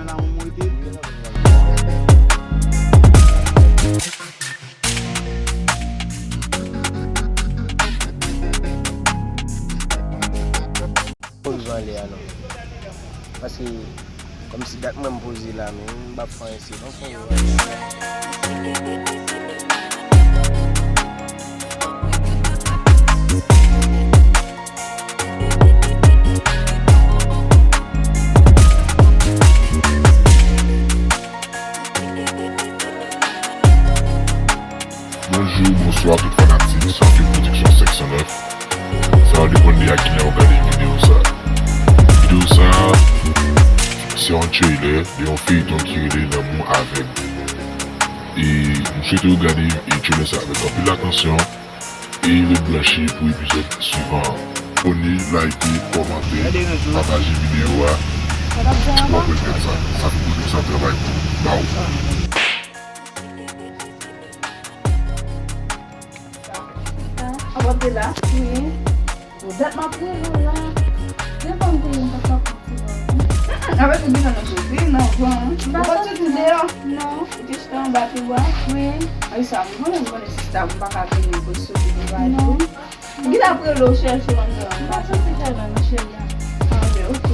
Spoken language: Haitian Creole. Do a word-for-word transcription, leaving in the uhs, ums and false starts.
Nan yon mwen te. Poze anlè a non. Paske kòmsi dat mwen m poze la, men m p ap fè anyen, se non fon yo. Bonjou, bonswa tout fanatik Sanfil Pwodiksyon senk san nèf. Sa yo depann de a kilè w gade videyo sa. Videyo sa, se yon trailer de yon feyton ki rele Lanmou avèg. E m swete w gade e trailer sa avèk anpil atansyon e ret branche pou epizòd swivan an. Abòne, like, kòmante, pataje videyo a. Ti kòmantè kèt sa, sa fè kote sa travay pou ba w. Sa, w ap de la? Wi. Bon, dat m ap rele w la. Devan m te ye, m pa t ap konn ti bò. Mm, mm, avèk ou gentan nan soti, nan van, wi. M pa soti deyò. Non. Ou te chita anba pye bwa? Wi. Ay, sa, m konnen, m konnen sista, m pa ka vini pou soti pou bay. Non. M gentan ap rele w chèche w anndan. M pa soti tèlman, non, cheri a. Ah, ben, ok.